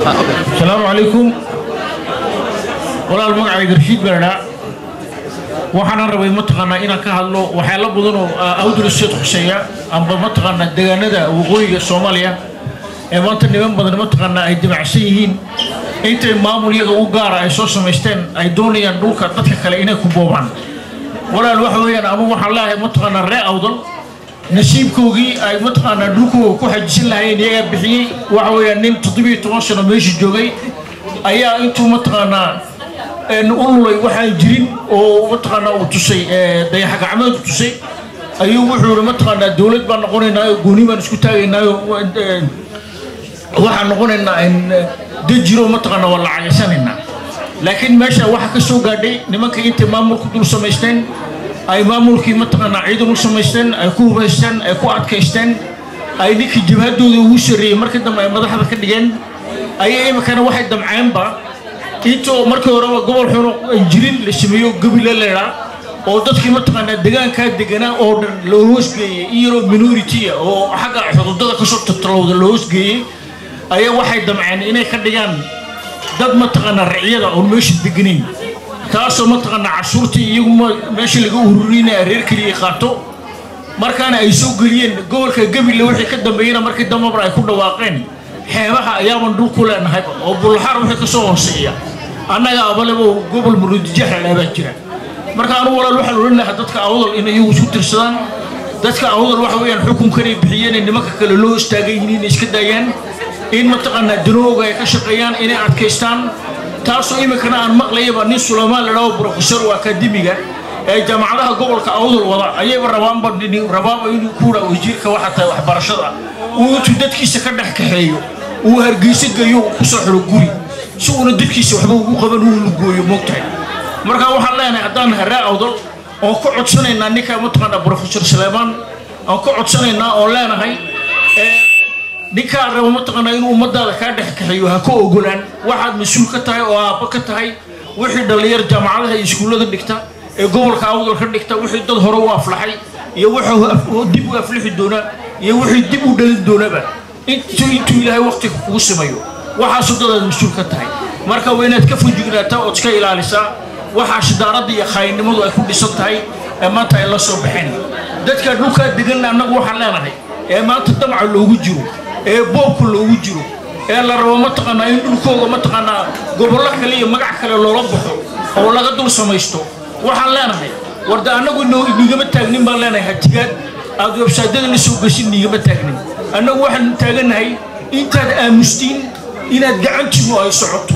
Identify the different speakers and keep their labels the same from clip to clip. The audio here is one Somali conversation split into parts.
Speaker 1: Asalaamu calaykum walaal, magacayga Rashiid baa. Waxaana rabay mataqaanaa inaan ka hadlo waxyaalo badan oo Awdal State khuseeya amba mataqaanaa deegaanada waqooyiga Soomaaliya ee maanta niman badan mataqaanaa ay dimacsan yihiin intay maamul iyaga u gaara ay soo samaysteen, ay doonayaan dhulka dadka kale inay ku boobaan. Walaal, waxa weeyaan ama waxaan leeyahay mataqaanaa ree Awdal nasiibkoogii ay mataqaanaa dhulkooga ku xajisan lahayeen iyagaa bixiyey. Waxa weeyaan nin 17 sano meesha joogay ayaa intuu mataqaanaa u lulay waxaan jirin oo mataqaanaa uu tusay dayax gacmeed u tusay ayuu wuxuu yihi mataqaanaa dowlad baan noqonaynaayo, gooni baan isku taagaynaayo, waxaan noqonaynaa dejiro, mataqaanaa waa lacageysanaynaa. Laakiin meesha waxa ka soo gaadhay nimanka intay maamulku dul samaysteen, ay maamulkii mataqaanaa ciidan u samaysteen, ay ku hubaysteen, ay ku adkaysteen, ay ninkii jabhadooda ugu sarreeyey markii dambe ay madaxda ka dhigeen, ayay iminkana waxay damceenba intoo markii horeba gobol xuno aan jirin la sameeyo, Gabile leedhaa, oo dadkii mataqaanaa deegaankaa deganaa oo dhan loo hoosgeeyey, in yaroo minority oo xagga xuduudada kasoo tatalowda loo hoosgeeyey, ayaa waxay damceen inay ka dhigaan dad mataqaanaa raciyada oon meesha deganayn, taasoo mataqaanaa cashuurtii iyagu meesha laga ururinaya reer keliya qaato. Markaana ay soo geliyeen gobolka Gabile wixii ka dambeeyena, markii dambaba ay ku dhawaaqeen xeebaha ayaaban dhul ku leenahayba oo Bullaxaar wixii ka soo hooseeya annaga abaleba gobol Maroodijeex baa jira. Marka anugu walaal waxaan odhan lahaa dadka Awdal in iyagu isku tirsadaan. Dadka Awdal waxa weeyaan xukunkanay bixiyeen ee nimanka kale loo istaagan yihiin inay iska daayaan, in mataqaanaa danooga ay ka shaqeeyaan, inay adkaystaan, taasoo iminkana aan maqlayaba nin Suleymaan la dhaho, professor oo akaademiga ee jaamacadaha gobolka Awdal wada, ayayba rabaanba rabaanba inuu ku dhaa wasiirka waxa tahay waxbarashada uu intuu dadkiisa ka dhex kaxeeyo uu Hargeysa geeyo, uu kusoo xiro guri si uuna dadkiisa waxba ugu qaban, uu lugooyo, moogtahay. Marka waxaan leenahay haddaan nahay ree Awdal oon ku codsanaynaa ninka mataqaanaa professor Suleymaan oon ku codsanaynaa oon leenahay, ninkaa rabo mataqaanaa inuu ummadaada kaa dhex kaxeeyo ha ka ogolaan. Waxaad mas-uul ka tahay oo aabba ka tahay wixii dhallinyar jaamacadaha iyo iskuullada dhigta ee gobolka Awdal ka dhigta, wixii dad hore u aflaxay iyo wuxuu dib u aflixi doona iyo wixii dib u dhalin doonaba intuu Ilaahay waqtiga kugu simayo, waxaasoo dadaad mas-uul ka tahay. Marka waa inaad ka fujignaataa ood iska ilaalisaa waxaa shidaaradda iyo khaayinnimadu ay ku dhisan tahay ee maanta ay la soo baxeen. Dadka dhulkaa deganna annagu waxaan leenahay ee maanta damca loogu jiro ee boobka loogu jiro ee la rabo mataqaanaa in dhulkooga mataqaanaa gobollo kale iyo magac kale loola baxo oo laga dul samaysto, waxaan leenahay warda annagu niigama taagnin baan leenahay. Hatigaad aad websaadyada la soo geshin niigama taagnin. Annagu waxaan taagannahay intaad aamustiin inaad gacantiinu ay socoto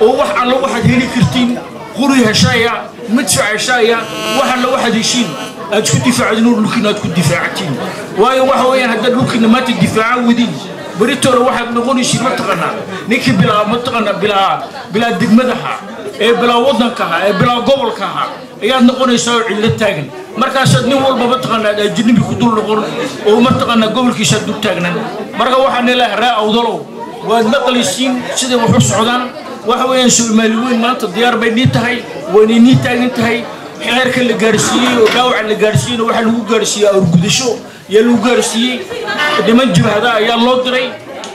Speaker 1: oo wax alla waxaad heli kartiin, quri heshaaya, madfac heshaaya, wax alla waxaad heshiin aad isku difaacdin oo dhulkiina aad ku difaacatiin. Waayo waxa weeyaan haddaad dhulkiina maanta difaacan wedin, beritoole waxaad noqonaysiin mataqaanaa ninkii bilaa mataqaanaa bilaa degmadaha ee bilaa waddankaha ee bilaa gobolkaha ayaad noqonaysaa oo cillo taagan. Markaasaad nin walba mataqaanaa aad ajnabi ku dul noqon oo mataqaanaa gobolkiisaad dul taagnan. Marka waxaan leeyahay ree Awdalow, waad maqlaysiin siday wax u socdaan. Waxa weeyaan Soomaali weyn maanta diyaar bay nii tahay, waynay nii taagan tahay. Xeerka la gaarsiiyey oo dhaawaca la gaarsiiyeyna waxaa lagu gaarsiiyey awrgudasho ayaa lagu gaarsiiyey, niman jabhada ayaa loo diray.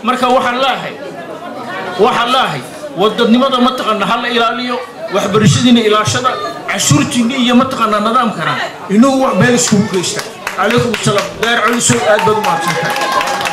Speaker 1: Marka waxaan leeyahay wadadnimada mataqaana ha la ilaaliyo, waxbarashadiina ilaashada, cashuurtiinna iyo mataqaanaa nidaamkana inagu wax meel iskugu geysta. Calaykum asalaam. Daar Colisow, aad baad u mahadsantahay.